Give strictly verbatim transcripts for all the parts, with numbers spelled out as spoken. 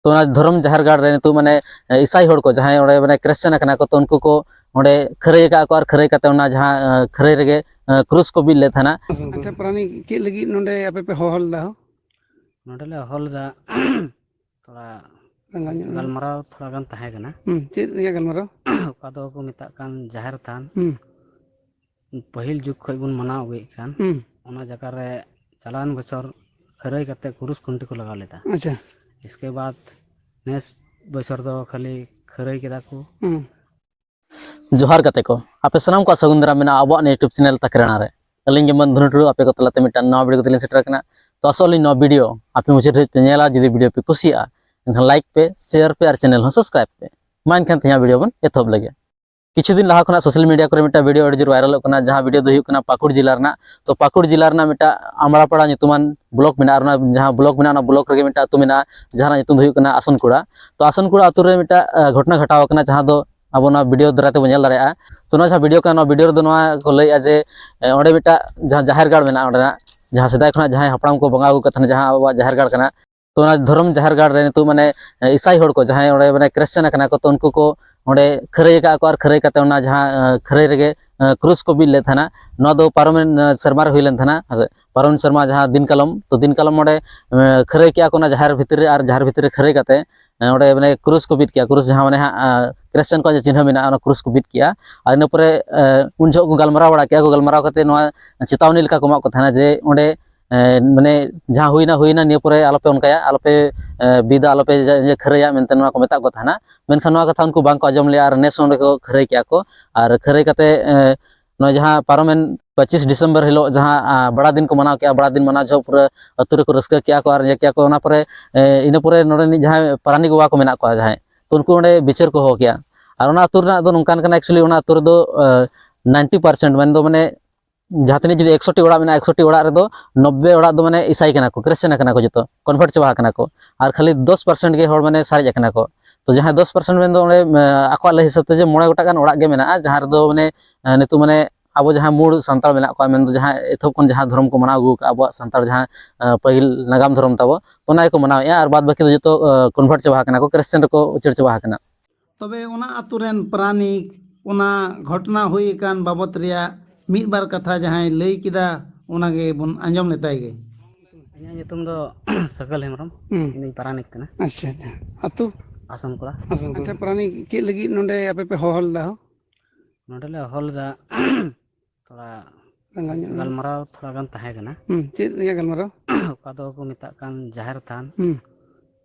ᱛᱚ ᱚᱱᱟ ᱫᱷᱚᱨᱚᱢ ᱡᱟᱦᱮᱨ ᱜᱟᱲ ᱨᱮ ᱱᱤᱛᱚᱜ ᱢᱟᱱᱮ ᱤᱥᱟᱭ ᱦᱚᱲ ᱠᱚ ᱡᱟᱦᱟᱸᱭ ᱚᱸᱰᱮ ᱢᱟᱱᱮ ᱠᱨᱤᱥᱪᱟᱱ ᱟᱠᱟᱱᱟ ᱠᱚ, ᱛᱚ ᱩᱱᱠᱩ ᱠᱚ ᱚᱸᱰᱮ ᱠᱷᱟᱹᱨᱟᱹᱭ ᱟᱠᱟᱫ ᱠᱚ ᱟᱨ ᱠᱷᱟᱹᱨᱟᱹᱭ ᱠᱟᱛᱮ ᱚᱱᱟ ᱡᱟᱦᱟᱸ ᱠᱷᱟᱹᱨᱟᱹᱭ ᱨᱮᱜᱮ ᱠᱨᱩᱥ ᱠᱚ ᱵᱤᱫ ᱞᱮᱫ ᱛᱟᱦᱮᱱᱟ᱾ ᱟᱪᱪᱷᱟ, ᱯᱨᱟᱱᱤ, ᱪᱮᱫ ᱞᱟᱹᱜᱤᱫ ᱱᱚᱰᱮ ᱟᱯᱮ ᱯᱮ ᱦᱚᱦᱚ ᱞᱮᱫᱟ ᱦᱳ? ᱱᱚᱰᱮ ᱞᱮ ᱦᱚᱦᱚ ᱞᱮᱫᱟ ᱛᱷᱚᱲᱟ ᱨᱟᱸᱜᱟᱣ ᱧᱚᱜ ᱮᱱᱟ᱾ ᱜᱟᱞᱢᱟᱨᱟᱣ ᱛᱷᱚᱲᱟ ᱜᱟᱱ ᱛᱟᱦᱮᱸ ᱠᱟᱱᱟ᱾ ᱦᱩᱸ, ᱪᱮᱫ ᱨᱮᱭᱟᱜ ᱜᱟᱞᱢᱟᱨᱟᱣ? ᱚᱠᱟ ᱫᱚᱠᱚ ᱢᱮᱛᱟᱜ ᱠᱟᱱ ᱡᱟᱦᱮᱨ ᱛᱷᱟᱱ᱾ ᱦᱩᱸ᱾ ᱯᱟᱹᱦᱤᱞ ᱡᱩᱜᱽ ᱠᱷᱚᱱ ᱵᱚᱱ ᱢᱟᱱᱟᱣ ᱟᱹᱜᱩᱭᱮᱫ ᱠᱟᱱ, ᱦᱩᱸ᱾ ᱚᱱᱟ ᱡᱟᱭᱜᱟ ᱨᱮ ᱪᱟᱞᱟᱣᱮᱱ ᱵᱚᱪᱷᱚᱨ ᱠᱷᱟᱹᱨᱟᱹᱭ ᱠᱟᱛᱮ ᱠᱨᱩᱥ ᱠᱷᱩᱱᱴᱤ ᱠᱚ ᱞᱟᱜᱟᱣ ᱞᱮᱫᱟ᱾ ᱟᱪᱪᱷᱟ᱾ ᱤᱥᱠᱮ ᱵᱟᱫ ᱱᱮᱥ ᱵᱚᱪᱷᱚᱨ ᱫᱚ ᱠᱷᱟᱹᱞᱤ ᱠᱷᱟᱹᱨᱟᱹᱭ ᱠᱮᱫᱟ ᱠᱚ᱾ ᱦᱩᱸ᱾ ᱡᱚᱦᱟᱨ ᱜᱟᱛᱮ ᱠᱚ, ᱟᱯᱮ ᱥᱟᱱᱟᱢ ᱠᱚᱣᱟᱜ ᱥᱟᱹᱜᱩᱱ ᱫᱟᱨᱟᱢ ᱢᱮᱱᱟᱜᱼᱟ ᱟᱵᱚᱣᱟᱜ ᱱᱤᱭᱟᱹ YouTube ᱪᱮᱱᱮᱞ ᱛᱟᱠᱨᱟᱱᱟ ᱨᱮ᱾ ᱟᱹᱞᱤᱧ ᱜᱮ ᱢᱟᱹᱱ ᱫᱷᱚᱱᱩ ᱴᱩᱰᱩ, ᱟᱯᱮ ᱠᱚ ᱛᱟᱞᱟᱛᱮ ᱢᱤᱫᱴᱟᱝ ᱱᱟᱣᱟ ᱵᱷᱤᱰᱤᱭᱳ ᱠᱟᱛᱮ ᱞᱤᱧ ᱥᱮᱴᱮᱨ ᱟᱠᱟᱱᱟ᱾ ᱛᱚ ᱟᱥᱚᱜ ᱟᱹᱞᱤᱧ ᱱᱚᱣᱟ ᱵᱷᱤᱰᱤᱭᱳ ᱟᱯᱮ ᱢᱩᱪᱟᱹᱫ ᱫᱷᱟᱹᱵᱤᱡ ᱯᱮ ᱧᱮᱞᱟ᱾ ᱡᱩᱫᱤ ᱵᱷᱤᱰᱤᱭᱳ ᱯᱮ ᱠᱩᱥᱤᱭᱟᱜᱼᱟ, ᱮᱱᱠᱷᱟᱱ ᱞᱟᱭᱤᱠ ᱯᱮ, ᱥᱮᱭᱟᱨ ᱯᱮ ᱟᱨ ᱪᱮᱱᱮᱞ ᱦᱚᱸ ᱥᱟᱵᱥᱠᱨᱟᱭᱤᱵ ᱯᱮ᱾ ᱢᱟ ᱮᱱᱠᱷᱟᱱ ᱛᱮᱦᱮᱧᱟᱜ ᱵᱷᱤᱰᱤᱭᱳ ᱵᱚᱱ ᱮᱛᱚᱦᱚᱵ ᱞᱮᱜᱮ᱾ ᱠᱤᱪᱷᱩ ᱫᱤᱱ ᱞᱟᱦᱟ ᱠᱷᱚᱱᱟᱜ ᱥᱳᱥᱟᱞ ᱢᱤᱰᱤᱭᱟ ᱠᱚᱨᱮ ᱢᱤᱫᱴᱟᱝ ᱵᱷᱤᱰᱤᱭᱳ ᱟᱹᱰᱤ ᱡᱳᱨ ᱵᱷᱟᱭᱨᱟᱞᱚᱜ ᱠᱟᱱᱟ, ᱡᱟᱦᱟᱸ ᱵᱷᱤᱰᱤᱭᱳ ᱫᱚ ᱦᱩᱭᱩᱜ ᱠᱟᱱᱟ ᱯᱟᱹᱠᱩᱲ ᱡᱮᱞᱟ ᱨᱮᱱᱟᱜ᱾ ᱛᱚ ᱯᱟᱹᱠᱩᱲ ᱡᱮᱞᱟ ᱨᱮᱱᱟᱜ ᱢᱤᱫᱴᱟᱝ ᱟᱢᱲᱟᱯᱟᱲᱟ ᱧᱩᱛᱩᱢᱟᱱ ᱵᱞᱚᱠ ᱢᱮᱱᱟᱜᱼᱟ, ᱟᱨ ᱚᱱᱟ ᱡᱟᱦᱟᱸ ᱵᱞᱚᱠ ᱢᱮᱱᱟᱜᱼᱟ, ᱚᱱᱟ ᱵᱞᱚᱠ ᱨᱮᱜᱮ ᱢᱤᱫᱴᱟᱝ ᱟᱹᱛᱩ ᱢᱮᱱᱟᱜᱼᱟ, ᱡᱟᱦᱟᱸ ᱨᱮᱱᱟᱜ ᱧᱩᱛᱩᱢ ᱫᱚ ᱦᱩᱭᱩᱜ ᱠᱟᱱᱟ ᱟᱥᱚᱱᱠᱩᱲᱟ᱾ ᱛᱚ ᱟᱥᱚᱱᱠᱩᱲᱟ ᱟᱹᱛᱩ ᱨᱮ ᱢᱤᱫᱴᱟᱝ ᱜᱷᱚᱴᱚᱱᱟ ᱜᱷᱚᱴᱟᱣ ᱟᱠᱟᱱᱟ, ᱡᱟᱦᱟᱸ ᱫᱚ ᱟᱵᱚ ᱱᱚᱣᱟ ᱵᱷᱤᱰᱤᱭᱳ ᱫᱟᱨᱟᱭ ᱛᱮᱵᱚᱱ ᱧᱮᱞ ᱫᱟᱲᱮᱭᱟᱜᱼᱟ᱾ ᱛᱚ ᱱᱚᱣᱟ ᱡᱟᱦᱟᱸ ᱵᱷᱤᱰᱤᱭᱳ ᱠᱟᱱᱟ, ᱱᱚᱣᱟ ᱵᱷᱤᱰᱤᱭᱳ ᱨᱮᱫᱚ ᱱᱚᱣᱟ ᱠᱚ ᱞᱟᱹᱭᱮᱫᱼᱟ ᱡᱮ ᱚᱸᱰᱮ ᱢᱤᱫᱴᱟᱝ ᱡᱟᱦᱟᱸ ᱡᱟᱦᱮᱨ ᱜᱟᱲ ᱢᱮᱱᱟᱜᱼᱟ ᱚᱸᱰᱮᱱᱟᱜ, ᱡᱟᱦᱟᱸ ᱥᱮᱫᱟᱭ ᱠᱷᱚᱱᱟᱜ ᱡᱟᱦᱟᱸᱭ ᱦᱟᱯᱲᱟᱢ ᱠᱚ ᱵᱚᱸᱜᱟ ᱟᱹᱜᱩ ᱟᱠᱟᱫ ᱛᱟᱦᱮᱱᱟ, ᱡᱟᱦᱟᱸ ᱟᱵᱚᱣᱟᱜ ᱡᱟᱦᱮᱨ ᱜᱟᱲ ᱠᱟᱱᱟ᱾ ᱛᱚ ᱚᱱᱟ ᱫᱷᱚᱨᱚᱢ ᱡᱟᱦᱮᱨ ᱜᱟᱲ ᱨᱮ ᱱᱤᱛᱚᱜ ᱢᱟᱱᱮ ᱤᱥᱟᱭ ᱦᱚᱲ ᱠᱚ ᱡᱟᱦᱟᱸᱭ ᱚᱸᱰᱮ ᱢᱟᱱᱮ ᱠᱨᱤᱥᱪᱟᱱ ᱟᱠᱟᱱᱟ ᱠᱚ, ᱛᱚ ᱩᱱᱠᱩ ᱠᱚ ᱚᱸᱰᱮ ᱠᱷᱟᱹᱨᱟᱹᱭ ᱟᱠᱟᱫ ᱠᱚ, ᱟᱨ ᱠᱷᱟᱹᱨᱟᱹᱭ ᱠᱟᱛᱮ ᱚᱱᱟ ᱡᱟᱦᱟᱸ ᱠᱷᱟᱹᱨᱟᱹᱭ ᱨᱮᱜᱮ ᱠᱨᱩᱥ ᱠᱚ ᱵᱤᱫ ᱞᱮᱫ ᱛᱟᱦᱮᱱᱟ᱾ ᱱᱚᱣᱟ ᱫᱚ ᱯᱟᱨᱚᱢᱮᱱ ᱥᱮᱨᱢᱟ ᱨᱮ ᱦᱩᱭ ᱞᱮᱱ ᱛᱟᱦᱮᱱᱟ, ᱦᱮᱸ ᱥᱮ? ᱯᱟᱨᱚᱢᱮᱱ ᱥᱮᱨᱢᱟ ᱡᱟᱦᱟᱸ ᱫᱤᱱ ᱠᱟᱞᱚᱢ, ᱛᱚ ᱫᱤᱱ ᱠᱟᱞᱚᱢ ᱚᱸᱰᱮ ᱠᱷᱟᱹᱨᱟᱹᱭ ᱠᱮᱜᱼᱟ ᱠᱚ ᱚᱱᱟ ᱡᱟᱦᱮᱨ ᱵᱷᱤᱛᱤᱨ ᱨᱮ, ᱟᱨ ᱡᱟᱦᱮᱨ ᱵᱷᱤᱛᱤᱨ ᱨᱮ ᱠᱷᱟᱹᱨᱟᱹᱭ ᱠᱟᱛᱮ ᱚᱸᱰᱮ ᱢᱟᱱᱮ ᱠᱨᱩᱥ ᱠᱚ ᱵᱤᱫ ᱠᱮᱜᱼᱟ, ᱠᱨᱩᱥ ᱡᱟᱦᱟᱸ ᱢᱟᱱᱮ ᱦᱟᱸᱜ ᱠᱨᱤᱥᱪᱟᱱ ᱠᱚᱣᱟᱜ ᱡᱟᱦᱟᱸ ᱪᱤᱱᱦᱟᱹ ᱢᱮᱱᱟᱜᱼᱟ, ᱚᱱᱟ ᱠᱨᱩᱥ ᱠᱚ ᱵᱤᱫ ᱠᱮᱜᱼᱟ᱾ ᱟᱨ ᱤᱱᱟᱹ ᱯᱚᱨᱮ ᱩᱱ ᱡᱚᱦᱚᱜ ᱠᱚ ᱜᱟᱞᱢᱟᱨᱟᱣ ᱵᱟᱲᱟ ᱠᱮᱜᱼᱟ, ᱠᱚ ᱜᱟᱞᱢᱟᱨᱟᱣ ᱠᱟᱛᱮ ᱱᱚᱣᱟ ᱪᱮᱛᱟᱣᱱᱤ ᱞᱮᱠᱟ ᱠᱚ ᱮᱢᱟᱜ ᱠᱚ ᱛᱟᱦᱮᱱᱟ ᱡᱮ ᱚᱸᱰᱮ ᱮᱸ, ᱢᱟᱱᱮ ᱡᱟᱦᱟᱸ ᱦᱩᱭᱱᱟ, ᱦᱩᱭᱱᱟ, ᱱᱤᱭᱟᱹ ᱯᱚᱨᱮ ᱟᱞᱚᱯᱮ ᱚᱱᱠᱟᱭᱟ, ᱟᱞᱚᱯᱮ, ᱮᱸ, ᱵᱤᱫᱟ, ᱟᱞᱚᱯᱮ ᱡᱟ-, ᱤᱭᱟᱹ, ᱠᱷᱟᱹᱨᱟᱹᱭᱟ ᱢᱮᱱᱛᱮ ᱱᱚᱣᱟ ᱠᱚ ᱢᱮᱛᱟᱜ ᱠᱚ ᱛᱟᱦᱮᱱᱟ᱾ ᱢᱮᱱᱠᱷᱟᱱ ᱱᱚᱣᱟ ᱠᱟᱛᱷᱟ ᱩᱱᱠᱩ ᱵᱟᱝ ᱠᱚ ᱟᱸᱡᱚᱢ ᱞᱮᱜᱼᱟ ᱟᱨ ᱱᱮᱥ ᱦᱚᱸ ᱚᱸᱰᱮ ᱠᱚ ᱠᱷᱟᱹᱨᱟᱹᱭ ᱠᱮᱜᱼᱟ ᱠᱚ᱾ ᱟᱨ ᱠᱷᱟᱹᱨᱟᱹᱭ ᱠᱟᱛᱮ, ᱮᱸ, ᱱᱚᱣᱟ ᱡᱟᱦᱟᱸ ᱯᱟᱨᱚᱢᱮᱱ ᱯᱚᱸᱪᱤᱥ ᱰᱤᱥᱮᱢᱵᱚᱨ ᱦᱤᱞᱳᱜ ᱡᱟᱦᱟᱸ, ᱟ, ᱵᱟᱲᱟ ᱫᱤᱱ ᱠᱚ ᱢᱟᱱᱟᱣ ᱠᱮᱜᱼᱟ, ᱵᱟᱲᱟ ᱫᱤᱱ ᱢᱟᱱᱟᱣ ᱡᱚᱦᱚᱜ ᱯᱩᱨᱟᱹ ᱟᱹᱛᱩ ᱨᱮᱠᱚ ᱨᱟᱹᱥᱠᱟᱹ ᱠᱮᱜᱼᱟ ᱠᱚ ᱟᱨ ᱤᱭᱟᱹ ᱠᱮᱜᱼᱟ ᱠᱚ᱾ ᱚᱱᱟ ᱯᱚᱨᱮ, ᱮᱸ, ᱤᱱᱟᱹ ᱯᱚᱨᱮ ᱱᱚᱰᱮ ᱨᱤᱱᱤᱡ ᱡᱟᱦᱟᱸᱭ ᱯᱟᱨᱟᱱᱤᱠ ᱵᱟᱵᱟ ᱠᱚ ᱢᱮᱱᱟᱜ ᱠᱚᱣᱟ ᱡᱟᱦᱟᱸᱭ, ᱛᱚ ᱩᱱᱠᱩ ᱚᱸᱰᱮ ᱵᱤᱪᱟᱹᱨ ᱠᱚ ᱦᱚᱦᱚ ᱠᱮᱜᱼᱟ᱾ ᱟᱨ ᱚᱱᱟ ᱟᱹᱛᱩ ᱨᱮᱱᱟᱜ ᱫᱚ ᱱᱚᱝᱠᱟᱱ ᱠᱟᱱᱟ, actually ᱚᱱᱟ ᱟᱹᱛᱩ ᱨᱮᱫᱚ, ᱮᱸ, ninety percent ᱢᱮᱱᱫᱚ ᱢᱟᱱᱮ ᱡᱟᱦᱟᱸ ᱛᱤᱱᱟᱹᱜ ᱡᱩᱫᱤ ᱮᱠᱥᱚ ᱴᱤ ᱚᱲᱟᱜ ᱢᱮᱱᱟᱜᱼᱟ, ᱮᱠᱥᱚ ᱴᱤ ᱚᱲᱟᱜ ᱨᱮᱫᱚ ᱱᱚᱵᱵᱳᱭ ᱚᱲᱟᱜ ᱫᱚ ᱢᱟᱱᱮ ᱤᱥᱟᱭ ᱠᱟᱱᱟ ᱠᱚ, ᱠᱨᱤᱥᱪᱟᱱ ᱠᱟᱱᱟ ᱠᱚ, ᱡᱚᱛᱚ ᱠᱚᱱᱵᱷᱟᱨᱴ ᱪᱟᱵᱟ ᱟᱠᱟᱱᱟ ᱠᱚ᱾ ᱟᱨ ᱠᱷᱟᱹᱞᱤ ᱫᱚᱥ ᱯᱟᱨᱥᱮᱱᱴ ᱜᱮ ᱦᱚᱲ ᱢᱟᱱᱮ ᱥᱟᱨᱮᱡ ᱟᱠᱟᱱᱟ ᱠᱚ᱾ ᱛᱚ ᱡᱟᱦᱟᱸᱭ ᱫᱚᱥ ᱯᱟᱨᱥᱮᱱᱴ ᱢᱮᱱᱫᱚ ᱚᱸᱰᱮ, ᱮᱸ, ᱟᱠᱚᱣᱟᱜ ᱞᱟᱹᱭ ᱦᱤᱥᱟᱹᱵ ᱛᱮ ᱡᱮ ᱢᱚᱬᱮ ᱜᱚᱴᱟᱝ ᱜᱟᱱ ᱚᱲᱟᱜ ᱜᱮ ᱢᱮᱱᱟᱜᱼᱟ, ᱡᱟᱦᱟᱸ ᱨᱮᱫᱚ ᱢᱟᱱᱮ, ᱮᱸ, ᱱᱤᱛᱚᱜ ᱢᱟᱱᱮ ᱟᱵᱚ ᱡᱟᱦᱟᱸ ᱢᱩᱲ ᱥᱟᱱᱛᱟᱲ ᱢᱮᱱᱟᱜ ᱠᱚᱣᱟ, ᱢᱮᱱᱫᱚ ᱡᱟᱦᱟᱸ ᱮᱛᱚᱦᱚᱵ ᱠᱷᱚᱱ ᱡᱟᱦᱟᱸ ᱫᱷᱚᱨᱚᱢ ᱠᱚ ᱢᱟᱱᱟᱣ ᱟᱹᱜᱩ ᱟᱠᱟᱫᱼᱟ, ᱟᱵᱚᱣᱟᱜ ᱥᱟᱱᱛᱟᱲ ᱡᱟᱦᱟᱸ, ᱟᱸ, ᱯᱟᱹᱦᱤᱞ ᱱᱟᱜᱟᱢ ᱫᱷᱚᱨᱚᱢ ᱛᱟᱵᱚ, ᱚᱱᱟ ᱜᱮᱠᱚ ᱢᱟᱱᱟᱣᱮᱫᱼᱟ᱾ ᱟᱨ ᱵᱟᱫ ᱵᱟᱹᱠᱤ ᱫᱚ ᱡᱚᱛᱚ, ᱟᱸ, convert ᱪᱟᱵᱟ ᱟᱠᱟᱱᱟ ᱠᱚ, ᱠᱨᱤᱥᱪᱟᱱ ᱨᱮᱠᱚ ᱩᱪᱟᱹᱲ ᱪᱟᱵᱟ ᱟᱠᱟᱱᱟ᱾ ᱛᱚᱵᱮ ᱚᱱᱟ ᱟᱛᱳ ᱨᱮᱱ ᱯᱟᱨᱟᱱᱤᱠ ᱚᱱᱟ ᱜᱷᱚᱴᱚᱱᱟ ᱦᱩᱭ ᱟᱠᱟᱱ ᱵᱟᱵᱚᱛ ᱨᱮᱭᱟᱜ ᱢᱤᱫ ᱵᱟᱨ ᱠᱟᱛᱷᱟ ᱡᱟᱦᱟᱸᱭ ᱞᱟᱹᱭ ᱠᱮᱫᱟ, ᱚᱱᱟ ᱜᱮᱵᱚᱱ ᱟᱸᱡᱚᱢ ᱞᱮᱛᱟᱭ ᱜᱮ᱾ ᱤᱧᱟᱹᱜ ᱧᱩᱛᱩᱢ ᱫᱚ ᱥᱟᱹᱠᱟᱹᱞ ᱦᱮᱢᱵᱨᱚᱢ᱾ ᱦᱩᱸ᱾ ᱤᱧ ᱯᱟᱨᱟᱱᱤᱠ ᱠᱟᱱᱟ᱾ ᱟᱪᱪᱷᱟ, ᱟᱪᱪᱷᱟ᱾ ᱟᱹᱛᱩ? ᱟᱥᱚᱱ ᱠᱚᱲᱟ᱾ ᱟᱥᱚᱱ ᱠᱚᱲᱟ᱾ ᱟᱪᱪᱷᱟ, ᱯᱟᱨᱟᱱᱤᱠ ᱪᱮᱫ ᱞᱟᱹᱜᱤᱫ ᱱᱚᱰᱮ ᱟᱯᱮ ᱯᱮ ᱦᱚᱦᱚ ᱞᱮᱫᱟ ᱦᱳ? ᱱᱚᱰᱮ ᱞᱮ ᱦᱚᱦᱚ ᱞᱮᱫᱟ, ᱛᱷᱚᱲᱟ ᱨᱟᱸᱜᱟᱣ ᱧᱚᱜ ᱜᱟᱞᱢᱟᱨᱟᱣ ᱛᱷᱚᱲᱟ ᱜᱟᱱ ᱛᱟᱦᱮᱸ ᱠᱟᱱᱟ᱾ ᱦᱩᱸ, ᱪᱮᱫ ᱨᱮᱭᱟᱜ ᱜᱟᱞᱢᱟᱨᱟᱣ? ᱚᱠᱟ ᱫᱚᱠᱚ ᱢᱮᱛᱟᱜ ᱠᱟᱱ ᱡᱟᱦᱮᱨ ᱛᱷᱟᱱ᱾ ᱦᱩᱸ᱾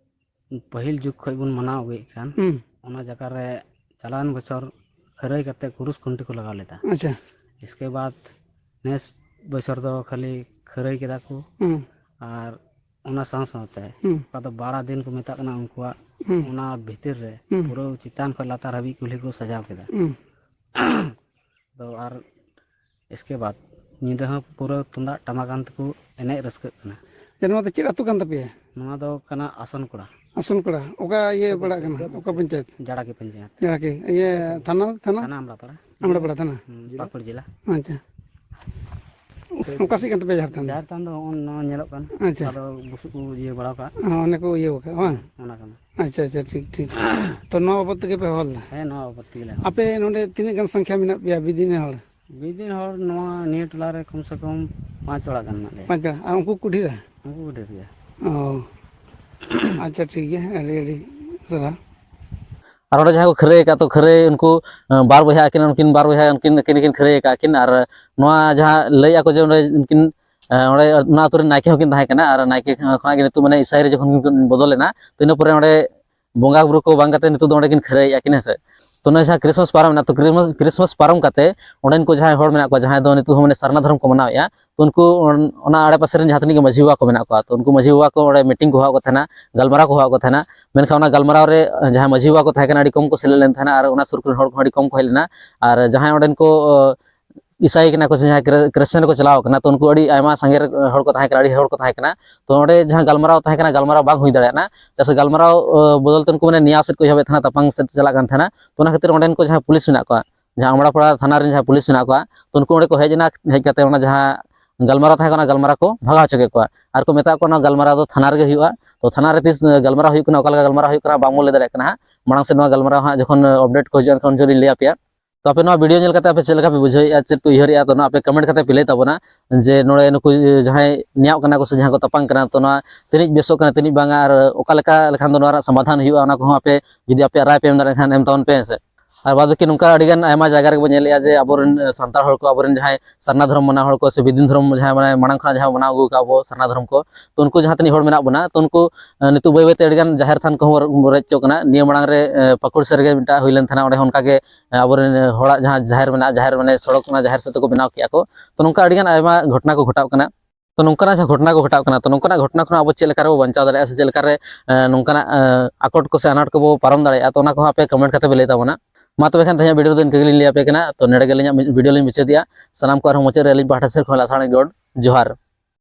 ᱯᱟᱹᱦᱤᱞ ᱡᱩᱜᱽ ᱠᱷᱚᱱ ᱵᱚᱱ ᱢᱟᱱᱟᱣ ᱟᱹᱜᱩᱭᱮᱫ ᱠᱟᱱ, ᱦᱩᱸ᱾ ᱚᱱᱟ ᱡᱟᱭᱜᱟ ᱨᱮ ᱪᱟᱞᱟᱣᱮᱱ ᱵᱚᱪᱷᱚᱨ ᱠᱷᱟᱹᱨᱟᱹᱭ ᱠᱟᱛᱮ ᱠᱩᱨᱩᱥ ᱠᱷᱩᱱᱴᱤ ᱠᱚ ᱞᱟᱜᱟᱣ ᱞᱮᱫᱟ᱾ ᱟᱪᱪᱷᱟ᱾ ᱤᱥᱠᱮ ᱵᱟᱫ ᱱᱮᱥ ᱵᱚᱪᱷᱚᱨ ᱫᱚ ᱠᱷᱟᱹᱞᱤ ᱠᱷᱟᱹᱨᱟᱹᱭ ᱠᱮᱫᱟ ᱠᱚ᱾ ᱦᱩᱸ᱾ ᱟᱨ ᱚᱱᱟ ᱥᱟᱶ ᱥᱟᱶᱛᱮ ᱦᱩᱸ᱾ ᱚᱠᱟ ᱫᱚ ᱵᱟᱲᱟ ᱫᱤᱱ ᱠᱚ ᱢᱮᱛᱟᱜ ᱠᱟᱱᱟ, ᱩᱱᱠᱩᱣᱟᱜ ᱦᱩᱸ᱾ ᱚᱱᱟ ᱵᱷᱤᱛᱤᱨ ᱨᱮ ᱦᱩᱸ᱾ ᱯᱩᱨᱟᱹ ᱪᱮᱛᱟᱱ ᱠᱷᱚᱱ ᱞᱟᱛᱟᱨ ᱦᱟᱹᱵᱤᱡ ᱠᱩᱞᱦᱤ ᱠᱚ ᱥᱟᱡᱟᱣ ᱠᱮᱫᱟ᱾ ᱦᱩᱸ᱾ ᱫᱚ ᱟᱨ ᱤᱥᱠᱮ ᱵᱟᱫ ᱧᱤᱫᱟᱹ ᱦᱚᱸ ᱯᱩᱨᱟᱹ ᱛᱩᱢᱫᱟᱜ ᱴᱟᱢᱟᱠ ᱟᱱ ᱛᱮᱠᱚ ᱮᱱᱮᱡ ᱨᱟᱹᱥᱠᱟᱹᱜ ᱠᱟᱱᱟ᱾ ᱡᱮ ᱱᱚᱣᱟ ᱫᱚ ᱪᱮᱫ ᱟᱹᱛᱩ ᱠᱟᱱ ᱛᱟᱯᱮᱭᱟ? ᱱᱚᱣᱟ ᱫᱚ ᱠᱟᱱᱟ ᱟᱥᱚᱱ ᱠᱚᱲᱟ᱾ ᱟᱥᱚᱱ ᱠᱚᱲᱟ, ᱚᱠᱟ ᱤᱭᱟᱹ ᱯᱟᱲᱟᱜ ᱠᱟᱱᱟ? ᱚᱠᱟ ᱯᱚᱧᱪᱟᱭᱮᱛ? ᱡᱟᱲᱟᱠᱤ ᱯᱚᱧᱪᱟᱭᱮᱛ᱾ ᱡᱟᱲᱟᱠᱤ, ᱤᱭᱟᱹ, ᱛᱷᱟᱱᱟ, ᱛᱷᱟᱱᱟ? ᱛᱷᱟᱱᱟ ᱟᱢᱲᱟᱯᱟᱲᱟ᱾ ᱟᱢᱲᱟᱯᱟᱲᱟ ᱛᱷᱟᱱᱟ? ᱦᱩᱸ, ᱯᱟᱹᱠᱩᱲ ᱡᱮᱞᱟ᱾ ᱟᱪᱪᱷᱟ᱾ ᱚᱠᱟ ᱥᱮᱫ ᱠᱟᱱ ᱛᱟᱯᱮᱭᱟ ᱡᱷᱟᱲᱠᱷᱚᱸᱰ? ᱡᱷᱟᱲᱠᱷᱚᱸᱰ ᱫᱚ ᱱᱚᱜᱼᱚ ᱱᱚᱣᱟ ᱧᱮᱞᱚᱜ ᱠᱟᱱ, ᱟᱪᱪᱷᱟ᱾ ᱚᱠᱟ ᱫᱚ ᱵᱩᱥᱩᱵ ᱠᱚ ᱤᱭᱟᱹ ᱵᱟᱲᱟ ᱠᱟᱜ᱾ ᱦᱚᱸ, ᱚᱱᱮ ᱠᱚ ᱤᱭᱟᱹ ᱠᱟᱜ, ᱵᱟᱝ? ᱦᱮᱸ, ᱚᱱᱟ ᱠᱟᱱᱟ᱾ ᱟᱪᱪᱷᱟ, ᱟᱪᱪᱷᱟ, ᱴᱷᱤᱠ, ᱴᱷᱤᱠ᱾ ᱛᱚ, ᱱᱚᱣᱟ ᱵᱟᱵᱚᱫ ᱛᱮᱜᱮ ᱯᱮ ᱦᱚᱦᱚ ᱞᱮᱫᱟ? ᱦᱮᱸ, ᱱᱚᱣᱟ ᱵᱟᱵᱚᱫ ᱛᱮᱜᱮ ᱞᱮ ᱦᱚᱦᱚ ᱟᱯᱮ ᱱᱚᱰᱮ ᱛᱤᱱᱟᱹᱜ ᱜᱟᱱ ᱥᱚᱝᱠᱷᱭᱟ ᱢᱮᱱᱟᱜ ᱯᱮᱭᱟ ᱵᱤᱫᱤᱱ ᱨᱮᱱ ᱦᱚᱲ? ᱵᱤᱫᱤᱱ ᱦᱚᱲ ᱱᱚᱣᱟ ᱱᱤᱭᱟᱹ ᱴᱚᱞᱟ ᱨᱮ ᱠᱚᱢ ᱥᱮ ᱠᱚᱢ ᱯᱟᱸᱪ ᱚᱲᱟᱜ ᱜᱟᱱ ᱢᱮᱱᱟᱜ ᱞᱮᱭᱟ᱾ ᱯᱟᱸᱪ ᱚᱲᱟᱜ᱾ ᱟᱨ ᱩᱱᱠᱩ ᱠᱚ ᱰᱷᱮᱨᱟ? ᱩᱱᱠᱩ ᱠᱚ ᱰᱷᱮᱨ ᱜᱮᱭᱟ᱾ ᱚ᱾ ᱟᱪᱪᱷᱟ, ᱴᱷᱤᱠ ᱜᱮᱭᱟ, ᱟᱹᱰᱤ ᱟᱹᱰᱤ ᱥᱟᱨᱦᱟᱣ᱾ ᱟᱨ ᱚᱸᱰᱮ ᱡᱟᱦᱟᱸᱭ ᱠᱚ ᱠᱷᱟᱹᱨᱟᱹᱭ ᱟᱠᱟᱫ, ᱛᱚ ᱠᱷᱟᱹᱨᱟᱹᱭ ᱩᱱᱠᱩ, ᱟᱸ, ᱵᱟᱨ ᱵᱚᱭᱦᱟ ᱟᱹᱠᱤᱱ, ᱩᱱᱠᱤᱱ ᱵᱟᱨ ᱵᱚᱭᱦᱟ ᱩᱱᱠᱤᱱ, ᱩᱱᱠᱤᱱ ᱠᱤᱱ ᱠᱷᱟᱹᱨᱟᱹᱭ ᱟᱠᱟᱫ ᱠᱤᱱ᱾ ᱟᱨ ᱱᱚᱣᱟ ᱡᱟᱦᱟᱸ ᱞᱟᱹᱭᱮᱫᱼᱟ ᱠᱚ ᱡᱮ ᱚᱸᱰᱮ ᱩᱱᱠᱤᱱ, ᱟᱸ, ᱚᱸᱰᱮ ᱚᱱᱟ ᱟᱹᱛᱩ ᱨᱮᱱ ᱱᱟᱭᱠᱮ ᱦᱚᱸᱠᱤᱱ ᱛᱟᱦᱮᱸ ᱠᱟᱱᱟ, ᱟᱨ ᱱᱟᱭᱠᱮ ᱠᱷᱚᱱᱟᱜ ᱜᱮ ᱱᱤᱛᱚᱜ ᱢᱟᱱᱮ ᱤᱥᱟᱹᱭ ᱨᱮ ᱡᱚᱠᱷᱚᱱ ᱠᱤᱱ ᱵᱚᱫᱚᱞ ᱮᱱᱟ, ᱛᱚ ᱤᱱᱟᱹ ᱯᱚᱨᱮ ᱚᱸᱰᱮ ᱵᱚᱸᱜᱟ ᱵᱩᱨᱩ ᱠᱚ ᱵᱟᱝ ᱠᱟᱛᱮ ᱱᱤᱛᱚᱜ ᱫᱚ ᱚᱸᱰᱮ ᱠᱤᱱ ᱠᱷᱟᱹᱨᱟᱹᱭᱮᱫᱼᱟ ᱠᱤᱱ, ᱦᱮᱸ ᱥᱮ᱾ ᱛᱚ ᱱᱚᱜᱼᱚᱭ ᱡᱟᱦᱟᱸ ᱠᱨᱤᱥᱢᱟᱥ ᱯᱟᱨᱚᱢ ᱮᱱᱟ, ᱛᱚ ᱠᱨᱤᱥᱢᱟᱥ, ᱠᱨᱤᱥᱢᱟᱥ ᱯᱟᱨᱚᱢ ᱠᱟᱛᱮ ᱚᱸᱰᱮᱱ ᱠᱚ ᱡᱟᱦᱟᱸᱭ ᱦᱚᱲ ᱢᱮᱱᱟᱜ ᱠᱚᱣᱟ, ᱡᱟᱦᱟᱸᱭ ᱫᱚ ᱱᱤᱛᱚᱜ ᱦᱚᱸ ᱢᱟᱱᱮ ᱥᱟᱨᱱᱟ ᱫᱷᱚᱨᱚᱢ ᱠᱚ ᱢᱟᱱᱟᱣᱮᱫᱼᱟ, ᱛᱚ ᱩᱱᱠᱩ ᱚᱱ-, ᱚᱱᱟ ᱟᱲᱮ ᱯᱟᱥᱮ ᱨᱮᱱ ᱡᱟᱦᱟᱸ ᱛᱤᱱᱟᱹᱜ ᱜᱮ ᱢᱟᱹᱡᱷᱤ ᱵᱟᱵᱟ ᱠᱚ ᱢᱮᱱᱟᱜ ᱠᱚᱣᱟ, ᱛᱚ ᱩᱱᱠᱩ ᱢᱟᱹᱡᱷᱤ ᱵᱟᱵᱟ ᱠᱚ ᱚᱸᱰᱮ ᱢᱤᱴᱤᱝ ᱠᱚ ᱦᱚᱦᱚᱣᱟᱫ ᱠᱚ ᱛᱟᱦᱮᱱᱟ, ᱜᱟᱞᱢᱟᱨᱟᱣ ᱠᱚ ᱦᱚᱦᱚᱣᱟᱫ ᱠᱚ ᱛᱟᱦᱮᱱᱟ᱾ ᱢᱮᱱᱠᱷᱟᱱ ᱚᱱᱟ ᱜᱟᱞᱢᱟᱨᱟᱣ ᱨᱮ, ᱟᱸ, ᱡᱟᱦᱟᱸᱭ ᱢᱟᱹᱡᱷᱤ ᱵᱟᱵᱟ ᱠᱚ ᱛᱟᱦᱮᱸ ᱠᱟᱱᱟ, ᱟᱹᱰᱤ ᱠᱚᱢ ᱠᱚ ᱥᱮᱞᱮᱫ ᱞᱮᱱ ᱛᱟᱦᱮᱱᱟ ᱟᱨ ᱚᱱᱟ ᱥᱩᱨ ᱠᱚᱨᱮᱱ ᱦᱚᱲ ᱠᱚᱦᱚᱸ ᱟᱹᱰᱤ ᱠᱚᱢ ᱠᱚ ᱦᱮᱡ ᱞᱮᱱᱟ᱾ ᱟᱨ ᱡᱟᱦᱟᱸᱭ ᱚᱸᱰᱮᱱ ᱠᱚ, ᱟᱸ, ᱤᱥᱟᱭᱤ ᱠᱟᱱᱟ ᱠᱚ ᱥᱮ ᱡᱟᱦᱟᱸᱭ ᱠᱨᱤ-, ᱠᱨᱤᱥᱪᱟᱱ ᱨᱮᱠᱚ ᱪᱟᱞᱟᱣ ᱠᱟᱱᱟ, ᱛᱚ ᱩᱱᱠᱩ ᱟᱹᱰᱤ ᱟᱭᱢᱟ ᱥᱟᱸᱜᱮ ᱨᱮ-, ᱦᱚᱲ ᱠᱚ ᱛᱟᱦᱮᱸ ᱠᱟᱱᱟ, ᱟᱹᱰᱤ ᱦᱚᱲ ᱠᱚ ᱛᱟᱦᱮᱸ ᱠᱟᱱᱟ᱾ ᱛᱚ ᱚᱸᱰᱮ ᱡᱟᱦᱟᱸ ᱜᱟᱞᱢᱟᱨᱟᱣ ᱛᱟᱦᱮᱸ ᱠᱟᱱᱟ, ᱜᱟᱞᱢᱟᱨᱟᱣ ᱵᱟᱝ ᱦᱩᱭ ᱫᱟᱲᱮᱭᱟᱜ ᱠᱟᱱᱟ, ᱪᱮᱫᱟᱜ ᱥᱮ ᱜᱟᱞᱢᱟᱨᱟᱣ, ᱟᱸ, ᱵᱚᱫᱚᱞ ᱛᱮ ᱩᱱᱠᱩ ᱢᱟᱱᱮ ᱱᱮᱭᱟᱣ ᱥᱮᱫ ᱠᱚ ᱮᱦᱚᱵᱮᱫ ᱛᱟᱦᱮᱱᱟ, ᱛᱟᱯᱟᱝ ᱥᱮᱫ ᱪᱟᱞᱟᱜ ᱠᱟᱱ ᱛᱟᱦᱮᱱᱟ᱾ ᱛᱚ ᱚᱱᱟ ᱠᱷᱟᱹᱛᱤᱨ ᱚᱸᱰᱮᱱ ᱠᱚ ᱡᱟᱦᱟᱸᱭ ᱯᱩᱞᱤᱥ ᱢᱮᱱᱟᱜ ᱠᱚᱣᱟ, ᱡᱟᱦᱟᱸ ᱟᱢᱲᱟᱯᱟᱲᱟ ᱛᱷᱟᱱᱟ ᱨᱮᱱ ᱡᱟᱦᱟᱸ ᱯᱩᱞᱤᱥ ᱢᱮᱱᱟᱜ ᱠᱚᱣᱟ, ᱛᱚ ᱩᱱᱠᱩ ᱚᱸᱰᱮ ᱠᱚ ᱦᱮᱡ ᱮᱱᱟ᱾ ᱦᱮᱡ ᱠᱟᱛᱮ ᱚᱱᱟ ᱡᱟᱦᱟᱸ ᱜᱟᱞᱢᱟᱨᱟᱣ ᱛᱟᱦᱮᱸ ᱠᱟᱱᱟ, ᱜᱟᱞᱢᱟᱨᱟᱣ ᱠᱚ ᱵᱷᱟᱜᱟᱣ ᱦᱚᱪᱚ ᱠᱮᱫ ᱠᱚᱣᱟ ᱟᱨ ᱠᱚ ᱢᱮᱛᱟᱜ ᱠᱚᱣᱟ, ᱚᱱᱟ ᱜᱟᱞᱢᱟᱨᱟᱣ ᱫᱚ ᱛᱷᱟᱱᱟ ᱨᱮᱜᱮ ᱦᱩᱭᱩᱜᱼᱟ᱾ ᱛᱚ ᱛᱷᱟᱱᱟ ᱨᱮ ᱛᱤᱥ ᱜᱟᱞᱢᱟᱨᱟᱣ ᱦᱩᱭᱩᱜ ᱠᱟᱱᱟ, ᱚᱠᱟ ᱞᱮᱠᱟ ᱜᱟᱞᱢᱟᱨᱟᱣ ᱦᱩᱭᱩᱜ ᱠᱟᱱᱟ, ᱵᱟᱝᱵᱚᱱ ᱞᱟᱹᱭ ᱫᱟᱲᱮᱭᱟᱜ ᱠᱟᱱᱟ ᱦᱟᱸᱜ᱾ ᱢᱟᱲᱟᱝ ᱥᱮᱫ ᱱᱚᱣᱟ ᱜᱟᱞᱢᱟᱨᱟᱣ ᱦᱟᱸᱜ ᱡᱚᱠᱷᱚᱱ ᱟᱯᱰᱮᱴ ᱠᱚ ᱦᱤᱡᱩᱜᱼᱟ, ᱮᱱᱠᱷᱟᱱ ᱩᱱ ᱡᱚᱠᱷᱚᱱ ᱞᱤᱧ ᱞᱟᱹᱭ ᱟᱯᱮᱭᱟ᱾ ᱛᱚ ᱟᱯᱮ ᱱᱚᱣᱟ ᱵᱷᱤᱰᱤᱭᱳ ᱧᱮᱞ ᱠᱟᱛᱮ ᱟᱯᱮ ᱪᱮᱫ ᱞᱮᱠᱟ ᱯᱮ ᱵᱩᱡᱷᱟᱹᱣᱮᱫᱼᱟ, ᱪᱮᱫ ᱯᱮ ᱩᱭᱦᱟᱹᱨᱮᱫᱼᱟ, ᱛᱚ ᱱᱚᱣᱟ ᱟᱯᱮ ᱠᱚᱢᱮᱱᱴ ᱠᱟᱛᱮ ᱯᱮ ᱞᱟᱹᱭ ᱛᱟᱵᱚᱱᱟ ᱡᱮ ᱱᱚᱰᱮ ᱱᱩᱠᱩ ᱡᱟᱦᱟᱸᱭ ᱱᱮᱭᱟᱣ ᱠᱟᱱᱟ ᱠᱚ ᱥᱮ ᱡᱟᱦᱟᱸ ᱠᱚ ᱛᱟᱯᱟᱢ ᱠᱟᱱᱟ, ᱛᱚ ᱱᱚᱣᱟ ᱛᱤᱱᱟᱹᱜ ᱵᱮᱥᱚᱜ ᱠᱟᱱᱟ, ᱛᱤᱱᱟᱹᱜ ᱵᱟᱝᱟ, ᱟᱨ ᱚᱠᱟ ᱞᱮᱠᱟ ᱞᱮᱠᱷᱟᱱ ᱫᱚ ᱱᱚᱣᱟ ᱨᱮᱱᱟᱜ ᱥᱚᱢᱟᱫᱷᱟᱱ ᱦᱩᱭᱩᱜᱼᱟ, ᱚᱱᱟ ᱠᱚᱦᱚᱸ ᱟᱯᱮ ᱡᱩᱫᱤ ᱟᱯᱮᱭᱟᱜ ᱨᱟᱭ ᱯᱮ ᱮᱢ ᱫᱟᱲᱮᱭᱟᱜ ᱠᱷᱟᱱ ᱮᱢ ᱛᱟᱵᱚᱱ ᱯᱮ ᱦᱮᱸ ᱥᱮ᱾ ᱟᱨ ᱵᱟᱫ ᱵᱟᱹᱠᱤ ᱱᱚᱝᱠᱟ ᱟᱹᱰᱤ ᱜᱟᱱ ᱟᱭᱢᱟ ᱡᱟᱭᱜᱟ ᱨᱮᱜᱮ ᱵᱚᱱ ᱧᱮᱞᱮᱫᱼᱟ ᱡᱮ ᱟᱵᱚᱨᱮᱱ ᱥᱟᱱᱛᱟᱲ ᱦᱚᱲ ᱠᱚ, ᱟᱵᱚᱨᱮᱱ ᱡᱟᱦᱟᱸᱭ ᱥᱟᱨᱱᱟ ᱫᱷᱚᱨᱚᱢ ᱢᱟᱱᱟᱣ ᱦᱚᱲ ᱠᱚ ᱥᱮ ᱵᱤᱫᱤᱱ ᱫᱷᱚᱨᱚᱢ ᱡᱟᱦᱟᱸᱭ ᱢᱟᱱᱮ ᱢᱟᱲᱟᱝ ᱠᱷᱚᱱᱟᱜ ᱡᱟᱦᱟᱸ ᱢᱟᱱᱟᱣ ᱟᱹᱜᱩ ᱠᱟᱜᱼᱟ ᱟᱵᱚ ᱥᱟᱨᱱᱟ ᱫᱷᱚᱨᱚᱢ ᱠᱚ, ᱛᱚ ᱩᱱᱠᱩ ᱡᱟᱦᱟᱸ ᱛᱤᱱᱟᱹᱜ ᱦᱚᱲ ᱢᱮᱱᱟᱜ ᱵᱚᱱᱟ, ᱛᱚ ᱩᱱᱠᱩ ᱱᱤᱛᱚᱜ ᱵᱟᱹᱭ ᱵᱟᱹᱭᱛᱮ ᱟᱹᱰᱤ ᱜᱟᱱ ᱡᱟᱦᱮᱨ ᱛᱷᱟᱱ ᱠᱚᱦᱚᱸ ᱨᱮᱡ ᱦᱚᱪᱚᱜ ᱠᱟᱱᱟ᱾ ᱱᱤᱭᱟᱹ ᱢᱟᱲᱟᱝ ᱨᱮ ᱯᱟᱹᱠᱩᱲ ᱥᱮᱫ ᱨᱮᱜᱮ ᱢᱤᱫᱴᱟᱝ ᱦᱩᱭ ᱞᱮᱱ ᱛᱟᱦᱮᱱᱟ, ᱚᱸᱰᱮ ᱦᱚᱸ ᱚᱱᱠᱟ ᱜᱮ ᱟᱵᱚᱨᱮᱱ ᱦᱚᱲᱟᱜ ᱡᱟᱦᱟᱸ ᱡᱟᱦᱮᱨ ᱢᱮᱱᱟᱜᱼᱟ, ᱡᱟᱦᱮᱨ ᱢᱟᱱᱮ ᱥᱚᱲᱚᱠ ᱚᱱᱟ ᱡᱟᱦᱮᱨ ᱥᱮᱫ ᱛᱮᱠᱚ ᱵᱮᱱᱟᱣ ᱠᱮᱜᱼᱟ ᱠᱚ᱾ ᱛᱚ ᱱᱚᱝᱠᱟ ᱟᱹᱰᱤ ᱜᱟᱱ ᱟᱭᱢᱟ ᱜᱷᱚᱴᱚᱱᱟ ᱠᱚ ᱜᱷᱚᱴᱟᱣ ᱠᱟᱱᱟ᱾ ᱛᱚ ᱱᱚᱝᱠᱟᱱᱟᱜ ᱡᱟᱦᱟᱸ ᱜᱷᱚᱴᱚᱱᱟ ᱠᱚ ᱜᱷᱚᱴᱟᱣ ᱠᱟᱱᱟ, ᱛᱚ ᱱᱚᱝᱠᱟᱱᱟᱜ ᱜᱷᱚᱴᱚᱱᱟ ᱠᱷᱚᱱ ᱟᱵᱚ ᱪᱮᱫ ᱞᱮᱠᱟ ᱨᱮᱵᱚ ᱵᱟᱧᱪᱟᱣ ᱫᱟᱲᱮᱭᱟᱜᱼᱟ ᱥᱮ ᱪᱮᱫ ᱞᱮᱠᱟ ᱨᱮ ᱱᱚᱝᱠᱟᱱᱟᱜ ᱟᱠᱚᱴ ᱠᱚ ᱥᱮ ᱟᱱᱟᱴ ᱠᱚᱵᱚ ᱯᱟᱨᱚᱢ ᱫᱟᱲᱮᱭᱟᱜᱼᱟ, ᱛᱚ ᱚᱱᱟ ᱠᱚᱦᱚᱸ ᱟᱯᱮ ᱠᱚᱢᱮᱱᱴ ᱠᱟᱛᱮ ᱯᱮ ᱞᱟᱹᱭ ᱛᱟᱵᱚᱱᱟ᱾ ᱢᱟ ᱛᱚᱵᱮ ᱠᱷᱟᱱ ᱛᱮᱦᱮᱧᱟᱜ ᱵᱷᱤᱰᱤᱭᱳ ᱫᱚ ᱤᱱᱠᱟᱹ ᱜᱮᱞᱤᱧ ᱞᱟᱹᱭ ᱟᱯᱮ ᱠᱟᱱᱟ᱾ ᱛᱚ ᱱᱚᱰᱮ ᱜᱮ ᱟᱹᱞᱤᱧᱟᱜ ᱵᱷᱤᱰᱤᱭᱳ ᱞᱤᱧ ᱢᱩᱪᱟᱹᱫᱮᱜᱼᱟ᱾ ᱥᱟᱱᱟᱢ ᱠᱚ ᱟᱨᱦᱚᱸ ᱢᱩᱪᱟᱹᱫ ᱨᱮ ᱟᱹᱞᱤᱧ ᱯᱟᱦᱴᱟ ᱥᱮᱫ ᱠᱷᱚᱱ ᱞᱟᱥᱟᱲᱦᱮᱫ ᱜᱚᱰ ᱡᱚᱦᱟᱨ᱾